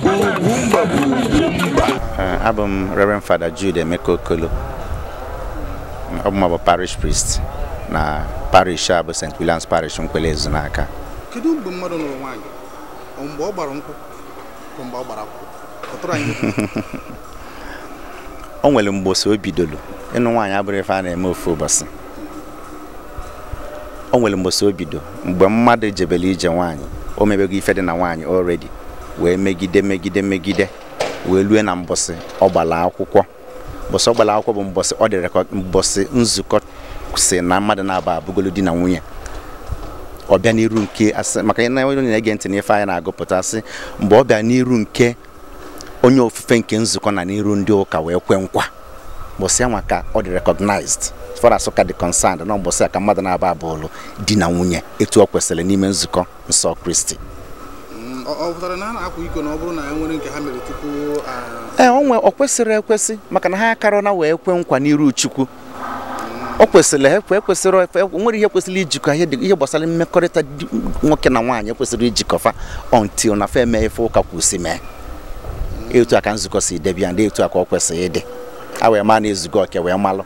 Ugwumba bụ ugwumba. Abụ m Reverend Father Jude Emeka Okolo. Ọ bụ m bụ parish priest na parish a bụ St. William's Parish, Nkwele Ezunaka. Kedu mgbe mmadụ nụrụ nwaanyị? Ọ mgbe ọ gbara nkwụ ka mgbe ọ gbara akwụkwọ? Kọtụrụ anyị. O nwere mgbosi o bidoro ịnụ nwaanyị abụrụ ife a na-eme ofu ụbọchị. O nwere mgbosi o bido mgbe mmadụ jebere ije nwaanyị, o mebego ife dị na nwaanyị already, wee megide megide megide wee lue na mbọsị ọ gbara akwụkwọ. Mbọsị ọ gbara akwụkwọ bụ mbọsị ọ dịrị ka mbọsị nzukọ si na mmadụ na-aba abụgolo di na nwunye. Ọ bịa n'iru nke asị, maka na onye na-ege ntị n'ife anyị na-agụpụta sị, mgbe ọ bịa n'iru nke onye ofufe nke nzukọ na n'iru ndị ụka wee kwe nkwa, mbọsị ya nwa ka ọ dị recognized as far as ụka dị concerned, na mbọsị ya ka mmadụ na-aba abụọlụ di na nwunye etu ọ kwesịrị n'ime nzukọ nsọ Kristi. Ọ pụtara na a na-akwa iko na ọ bụrụ na e nwere nke ha mere tupu? Ee, o nwe, ọ kwesịrị ekwesị, maka na ha akarọ na wee kwe nkwa n'iru Chukwu. O kwesịrị ekwe, ekwesịrị efe, nwere ihe kwesịrị ijikọ ihe gbasara mmekọrịta nwoke na nwaanyị kwesịrị ijikọfa until na fa eme ife ụka kwụsị mee. Etu a ka nzukọ si debe ya, ndị etu a ka ọ kwesịrị ịdị. A wee maa na ezugo oke wee malụ.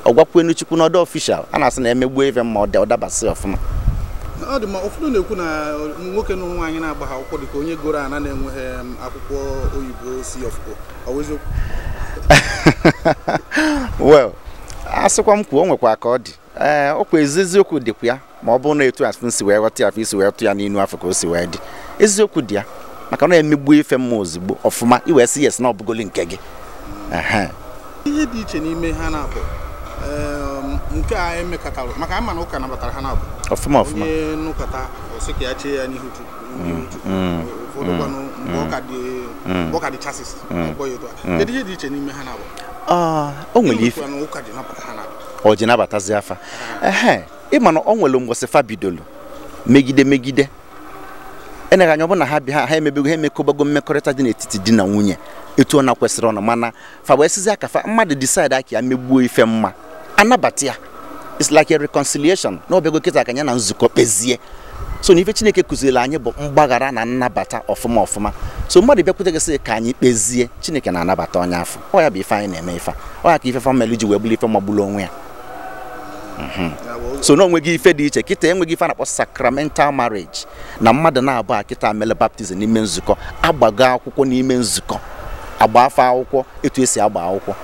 Ọ gwakwenu Chukwu n'ọdọ official, a na-asị na emegbuo ife mma, ọ dabasị ọfụma. Ọ dị mma. Ụfọdụ na-ekwu na nwoke nụrụ nwaanyị na-agba ha akwụkwọ dị ka onye goro ana na-enweghị akwụkwọ oyibo C of O. Ọ bụ eziokwu? Well, asịkwa m kwuo, o nwekwa ka ọ dị. Ee, ọkwa eziokwu dịkwa ya, ma ọ bụrụ na etu afọ si wee ghọta ya, afọ isi wee tụ ya n'inu afọ ka o si wee dị. Eziokwu dị ya, maka na emegbuo ife mma ozugbo ọfụma, i wee sị yes na ọ bụgoli nke gị. Ihe dị iche n'ime ha na-abụ nke a emekọtara, maka ama na ụka nabatara ha na-abụ ọfụma ọfụma. Onye nụkọta ọsị ka ya chee ya n'ihu Chukwu, ụfọdụ kwanụ mgbe ọ ka dị chasis akpọ ya etu a. Kedu ihe dị iche n'ime ha na-abụ? O nwere ife ụka ji nabata ha na-abụ. Ọ ji nabatazi afa. Ehe, ịma na o nwere mgbọsị fa bidolu megide megide, eneghị anya ọ bụ na ha bịa ha emebego, ha emekọbago mmekọrịta dị n'etiti di na nwunye etu ọ na kwesịrị ọnụ, mana fa wee sizi aka fa mmadụ decide aka ya megbuo ife mma anabata ya. It's like a reconciliation na ọbịago kịta ka ya na nzukọ kpezie. So na ife Chineke kụziri anyị bụ mgbaghara na nnabata ọfụma ọfụma. So mmadụ bịakwute gị sị ka anyị kpezie, Chineke na-anabata onye afọ. Ọ ya bụ ife anyị na-eme ife a. Ọ ya ka ife family ji wee bụrụ ife magburu onwe ya. So na onweghị ife dị iche kịta, enweghị ife a na-akpọ sacramental marriage na mmadụ na-abụ a kịta mere baptizim n'ime nzukọ, agbago akwụkwọ n'ime nzukọ, agba afọ akwụkwọ etu esi agba akwụkwọ.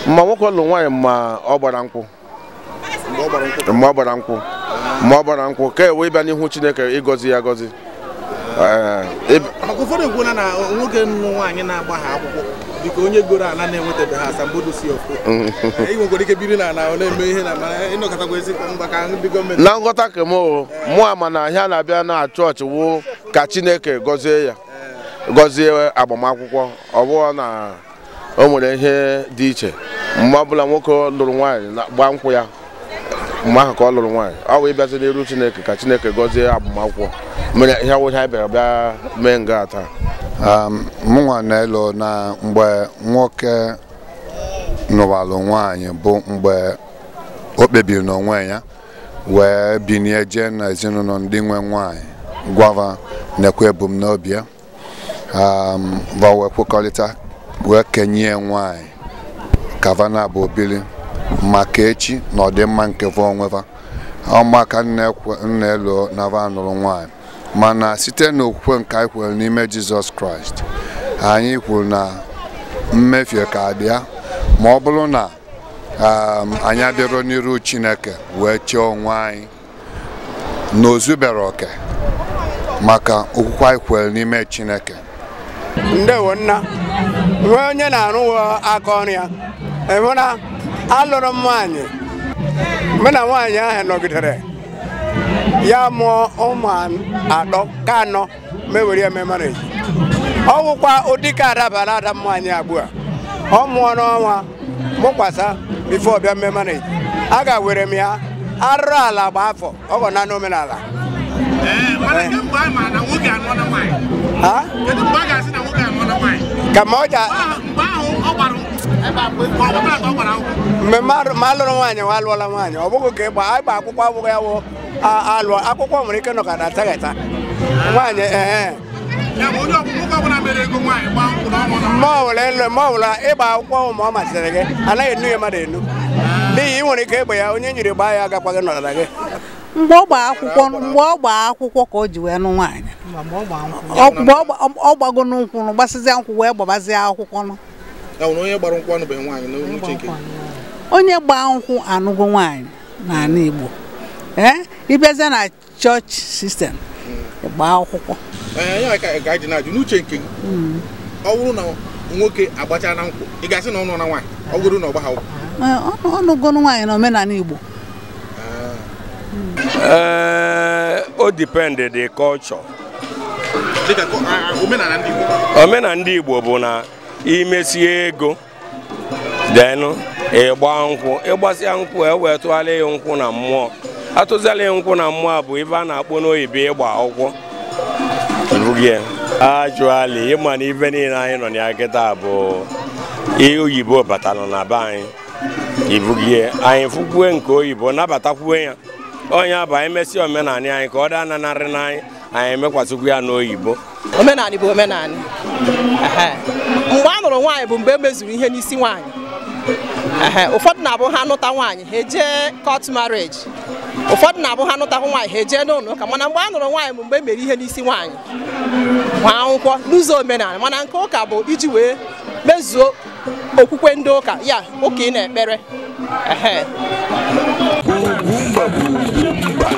Ma nwoke lụrụ nwaanyị ma ọ gbara nkwụ, mgbe ọ gbara nkwụ, ma ọ gbara nkwụ ka e wee bịa n'ihu Chineke ịgọzi ya gọzi. Maka ụfọdụ ekwuola na nwoke nụrụ nwaanyị na-agba ha akwụkwọ dịka onye goro ana na-enwetabeghị asambodo C of O. Ị nwekwara ike biri na ana ọ na-eme ihe na mana ịnọkọtakwa ezi mgba ka ndị gọọmenti. Na nghọta ka m mụ ama na ahịa na-abịa na chọọchị wụ ka Chineke gọzie ya, gọzie agbamakwụkwọ. Ọ bụrụ na o nwere ihe dị iche, mgbe ọbụla nwoke lụrụ nwaanyị gbaa nkwụ ya, mgbe ahụ ka ọ lụrụ nwaanyị, ọ wee bịazi n'iru Chineke ka Chineke gọzie agbamakwụkwọ. Mere ihe awụ ihe anyị bịara bịa mee nga taa. Mụnwa na-elo na mgbe nwoke nụwalụ nwaanyị bụ mgbe o kpebiri n'onwe ya wee binie jee na ezinụlọ ndị nwe nwaanyị gwava nekwa ebumnobi ya, va wee kwekọrịta wee kenye nwaanyị ka va na-abụ obili maka echi na ọdịmma nke va onwe va. Ọmaka nna-elo na va nụrụ nwaanyị, mana site n'okwukwe nke anyị kwere n'ime Jizọs Kraịst, anyị kwuru na mmefie ka dị ya, ma ọ bụrụ na anyị abịaruo n'iru Chineke wee chee onwe anyị na ozubere oke maka okwukwe anyị kwere n'ime Chineke. Ndewo nna, nwee onye na-arụ aka ọrụ ya. Ịhụ na alụrụ m nwaanyị, mụ na nwaanyị ahụ nọgidere ya mụọ ụmụ atọ ka anọ mewere eme marriage. Ọ wụkwa ụdị ka adabara ada m nwaanyị ugbu a. Ọ mụọ n'ọnwa mụkwasa before bịa mme marriage. A ga were m ya arụrụ ala gba afọ ọgọ na n'omenala. Ka ma ọ ja mgbe ma alụrụ nwaanyị nwa alụọla nwaanyị, ọ bụghị ka ịgba agba akwụkwọ abụghị ya wụ alụọ akwụkwọ nwere ike nọkọta ataghịta nwaanyị. Ee. Ma ọ bụla ịgba akwụkwọ ma ọ masịrị gị, anaghị enu ya mmadụ enu, n'ihi ị nwere ike ịgba ya onye nyiri gbaa ya agakwa gị nọrọ gị. Mgbe ọ gbaa akwụkwọ ka o ji wee nụ nwaanyị, ọ gbago n'ụkwụ gbasịzịa nkwụ wee gbabazie akwụkwọ nụ. Onye gbaa nkwụ anụgo nwaanyị n'ala Igbo. Ee, ịbịazie na chọọchị sistem gbaa akwụkwọ. Ọ bụrụ na nwoke agbachaa na nkwụ, ị ga-asị na ọ nọ na nwaanyị, ọ bụrụ na ọ gbagha akwụkwọ? Ọ nụgo nwaanyị na omenala Igbo. O depend the culture. Omenala ndị Igbo bụ na imesie ego denụ ịgba nkwụ, ịgbasịa nkwụ e wee tụgharịa ya nkwụ na mmụọ. Atụziala ya nkwụ na mmụọ bụ ife a na-akpọ n'oyibo ịgba akwụkwọ. Actually, ịma na ife niile anyị nọ na ya kịta bụ ihe oyibo batara na be anyị. Ibugie anyị fụkwue nke oyibo nabatakwue ya. Onye bụ anyị mesịa omenala anyị ka ọ daa nanarị n'anyị, anyị emekwasịkwu ya n'oyibo. Omenala bụ omenala. Mgbe a nụrụ nwaanyị bụ mgbe e mezuru ihe n'isi nwaanyị. Ụfọdụ na-abụ ha nụta nwaanyị ha ejee court marriage, ụfọdụ na-abụ ha nụta nwaanyị ha ejee n'ụlọ ụka, mana mgbe a nụrụ nwaanyị bụ mgbe e mere ihe n'isi nwaanyị, gbaa akwụkwọ n'ụzọ omenala. Mana nke ụka bụ iji wee mezuo okwukwe ndị ụka ya, ụka ị na-ekpere.